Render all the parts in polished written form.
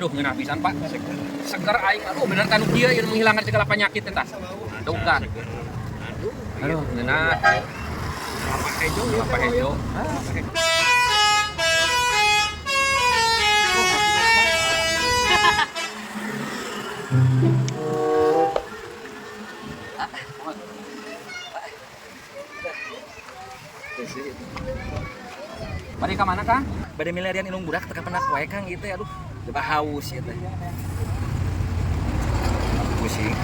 Aduh, ngeunah pisan, Pak. Seger aing. Aduh, bener tanu kieu ieu menghilangkan segala penyakit eta. Aduh, kan. Aduh, ngeunah. Apa hejo, apa hejo. Bari ka mana, Kang? Bade milarian indung budak teu kapendak wae, Kang, gitu ya, aduh. Coba haus ieu teh. Pusing.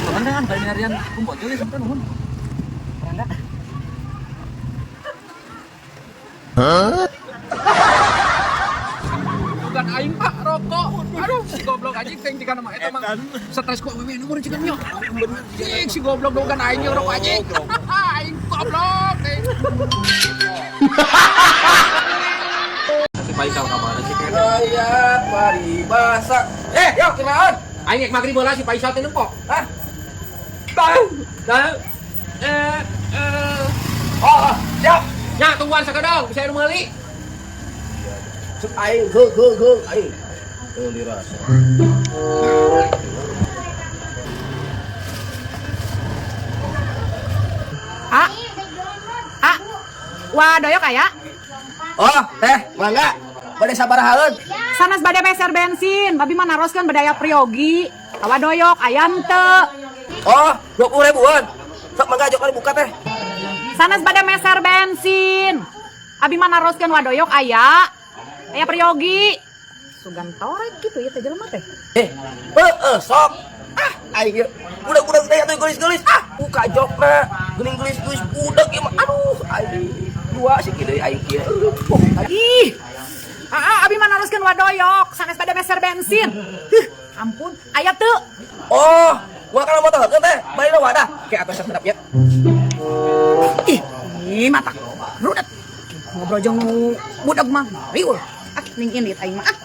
Teman kan bade milarian kumpul ya sampai nuhun. Rangga. Bukan aing, Pak, rokok. Aduh, si goblok anjing teh jika nama eta mah stres ku awewe nomor jika mio. Anjing si goblok bukan aing yang rokok anjing. Aing goblok teh. Si Faisal ka mana sih kayaknya? Ayat paribasa. Eh, yo kunaon? Aing ek magrib heula si Faisal teh nempo. Hah? Tahu. Tahu. Eh eh. Oh, siap. Nya tungguan sakedang bisa anu meuli. Cek aing ge ge ge aing. Teu dirasa. A. A. Wah, doyok aya. Oh, teh, mangga. Bade sabarahaeun? Sanes bade meser bensin, babi mah naroskeun bedaya priyogi. Awa doyok aya henteu. Oh, 20 ribuan. Sok mangga jok buka teh. Sanes bade meser bensin. Abi mah naroskeun wadoyok aya. Aya priyogi. Sugan torek gitu ya teh jelema teh. Eh, heeh, sok. Ah, aing ieu. Budak-budak teh atuh geulis-geulis. Ah, buka jokna. Geuning geulis-geulis budak ieu mah. Aduh, aing. Dua sih kieu deui aing kieu. Oh, aing. Ih. Aa, abi mah naroskeun wadoyok, sanes bade meser bensin. Huh, ampun, aya teu. Oh, gua kalau motor teh, bari wadah. Kayak atas sedap ya. Ih, ih mata rudet. Ngobrol jeung nu budak mah riuh. Ah, ning indit aing mah. Ah.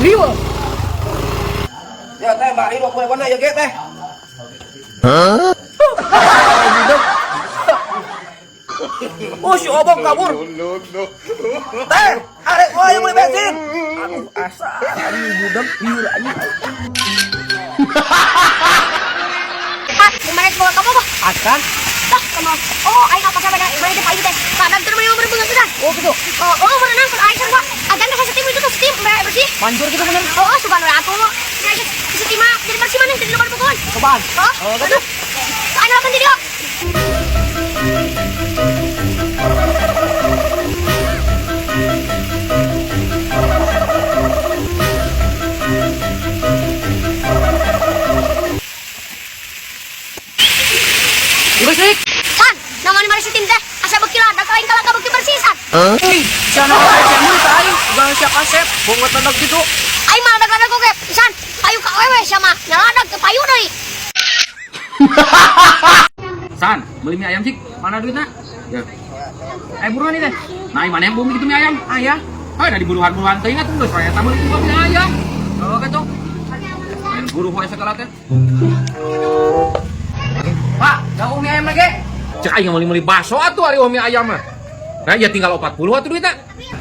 Riuh. Ya teh, bari 20 ribuan ya ge teh. Hah? Oh, si Obong kabur. Teh, arek gua yang beli bensin. Aduh, asa anjing budak liur anjing. Pak, kemarin bawa kamu apa? Akan. Dah, kamu. Oh, aing apa sama bari teh teh. Pak, dan terus beri bunga pisan. Oh, gitu. Oh, oh, berenang kalau aing sarua. Agan teh setim itu tuh setim bersih. Manjur gitu bener. Oh, oh, sugan we atuh. Ya, setim mah jadi bersih mana jadi luar pukul. Cobaan. Oh, Oh, gitu. Aing lakukan jadi oh. Bersih. San, namanya mari setim teh. Asa beuki ladak aing kalah ka beuki bersih, San. Ih, siapa kasep mun ka aing? Udah siap kasep, bongot ladak gitu. Aing mah ladak-ladak oge. San, payu ka wewe sia mah. Nyaladak teu payu deui. San, beli mie ayam sih. Mana duitnya? Ya. Eh, buruan nih teh. Nah, mana yang bumi gitu mie ayam? Ayah. Ah, dari buruan-buruan teh ingat geus saya tamu itu mie ayam. Oh, gitu. Main buruh wae segala teh. Pak, jauh mie ayam lagi. Cek aing meuli-meuli bakso atuh ari mie ayam mah. Nah, ya tinggal 40 atuh duitna.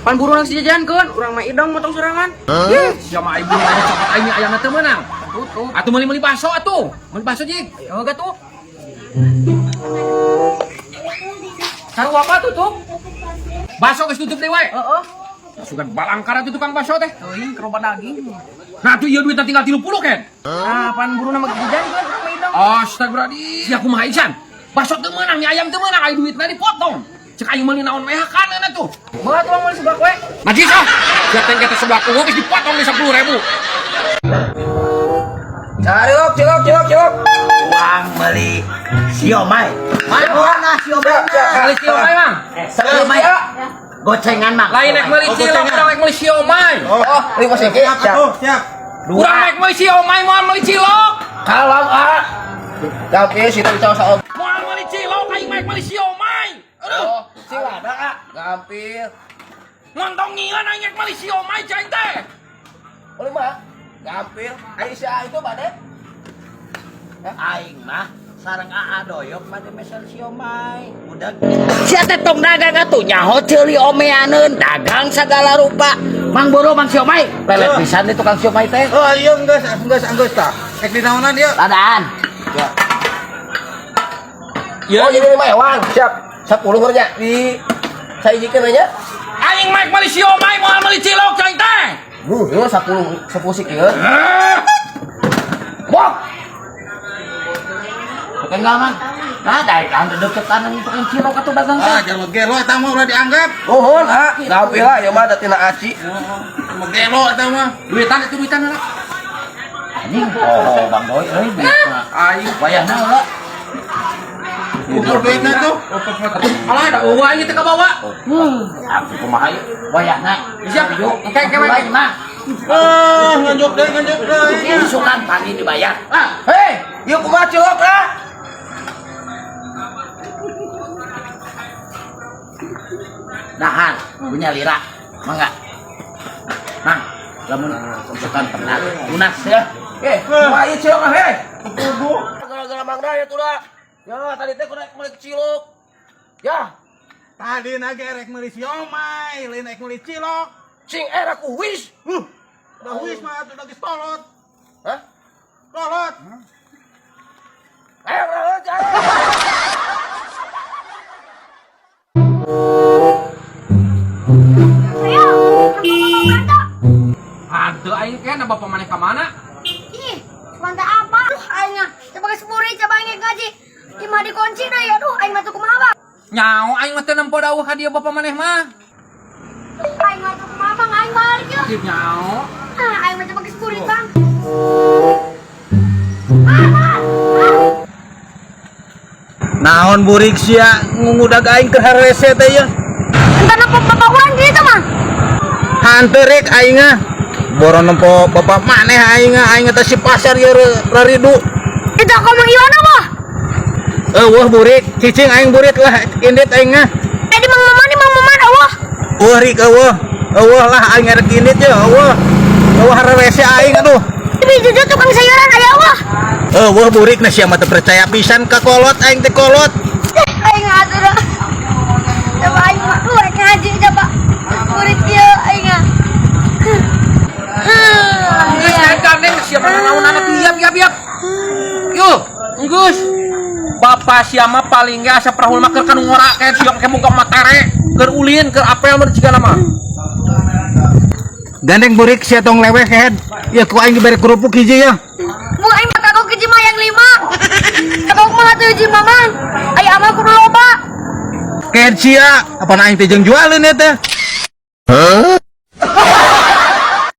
Pan buru nang sijajankeun, urang mah idong motong sorangan. Ih, siapa aing buru aja copot aing mie ayamna teu meunang. Tutup. Atuh meuli-meuli bakso atuh. Meuli bakso jig. Oh, gatuh. Sarua apa tutup? Bakso geus tutup deui wae. Heeh. Sugan balangkar atuh tukang bakso teh. Teuing keroba daging. Nah, tuh ieu duitna tinggal 30 ken. Ah, pan buru nama jajankeun urang mah idong. Astagfirullahaladzim. Ya kumaha Isan? Bakso teu meunang, mie ayam teu meunang, aing duitna dipotong. Cek aing meuli naon we hakaneun atuh. Bawa tuang meuli seblak we. Najis ah. Sia teh kita seblak ungu geus dipotong di 10.000. Cilok, cilok, cilok, cilok. Uang beli siomay. Mana siomay? Kali siomay, Mang. Siomay. Gocengan Mang. Lain rek meuli cilok, urang rek meuli siomay. Oh, 5 siki. Siap atuh, siap. Urang rek meuli siomay moal meuli cilok. Kalau ah. Gampil sih tadi sama. Moal meuli cilok aing mah rek meuli siomay. Aduh, Oh, sing lada ah. Gampil. ngontong nyieun aing rek meuli siomay cai teh. Boleh mah. Gampil. Aisyah itu bade. Aing mah sareng Aa Doyok mah meser siomay. Udah. Sia teh tong dagang atuh nyaho ceuli omeaneun dagang sagala rupa. Mang boro mang siomay. Lelet pisan di tukang siomay teh. Oh, iya geus, geus, geus tah. Rek dinaonan ieu? Ladaan. Ya, Oh, jadi 5 ewang. Siap. 10 kerja di saya nya. Aing mah rek meuli siomay moal meuli cilok cai teh. Bu, ieu 10 10 siki ieu. Bok. Enggak Mang. Nah, dari kan deketan tukang cilok atuh dagang teh. Ah, jalur gelo eta mah ulah dianggap. Nuhun ah, gampil lah ieu mah da tina aci. Mah gelo eta mah. Duitan itu duitan lah. Anjing, oh Bang Doi euy duitna. Aing Wayahna heula. Ukur duitna tuh. Alah, da eueuh aing teh kabawa. Aku kumaha ieu? Wayahna. Siap. Engke engke we. Lain mah. Ah, nganjuk deui, nganjuk deui. Isukan pagi dibayar. Ah, Hei, ieu kumaha cilok ah? dahar punya lira. Mangga. Mang, lamun isukan pernah lunas ya. Eh, kumaha ieu cilok ah, hei? Gara-gara Mang Dayat udah. Ya, tadi teh kudu meuli cilok. Ya, Tadi na ge rek meuli siomay, lain rek meuli cilok. sing era ku wis. Udah wis mah atuh udah geus tolot. Hah? Tolot. Ayo, ayo, ayo. Ayo, bapak Kanta. Aduh aing kena bapak maneh ka mana? Ih, mantap apa? Aduh, aing ah, coba geus buri, coba aing ngaji. Imah dikunci deui, aduh, aing mah teu kumaha, Bang. Nyao aing mah teu nempo dawuh ka dieu bapak maneh mah. Aduh, aing mah teu kumaha, Bang, aing balik yeuh. Ih, nyao. Ah, aing mah coba geus buri, Bang. Ah, ah, ah. Naon burik sia ngungudag aing keur harese teh ieu. Entar nempo bapak urang gitu mah. Hanteu rek aing ah. Boro nempo bapak maneh aing ah, aing teh si pasar ieu raridu. Itu aku Mang Iwan apa? Eueuh burik, cicing aing burit lah indit aing ah. Tadi Mang Maman, nih Mang Maman, Allah. Eueuh rik eueuh. Eueuh lah aing rek indit ye eueuh. Eueuh harese aing aduh. Ini jujur tukang sayuran aya Allah. Eueuh burik na sia mah teu percaya pisan ka kolot aing teh kolot. Aing atuh dah. Coba aing mah duh rek ngaji coba. Murid ieu aing ah. Geus Iya. aing gandeng sia mah naon atuh iap iap iap. Yuh, geus. Bapak sia mah paling ge asa prahul mah keur kanu ngora kayak sia ke muka matere, keur ulin, keur apel mah cigana mah. Gandeng burik sia tong leweh kehed. Ya ku aing dibere kerupuk hiji ya. Bu aing mah kagok hiji mah yang 5. Kagok mah atuh hiji mah Mang. Aya mah kudu loba. Kehed sia, apaan aing teh jeung jualeun ya teh.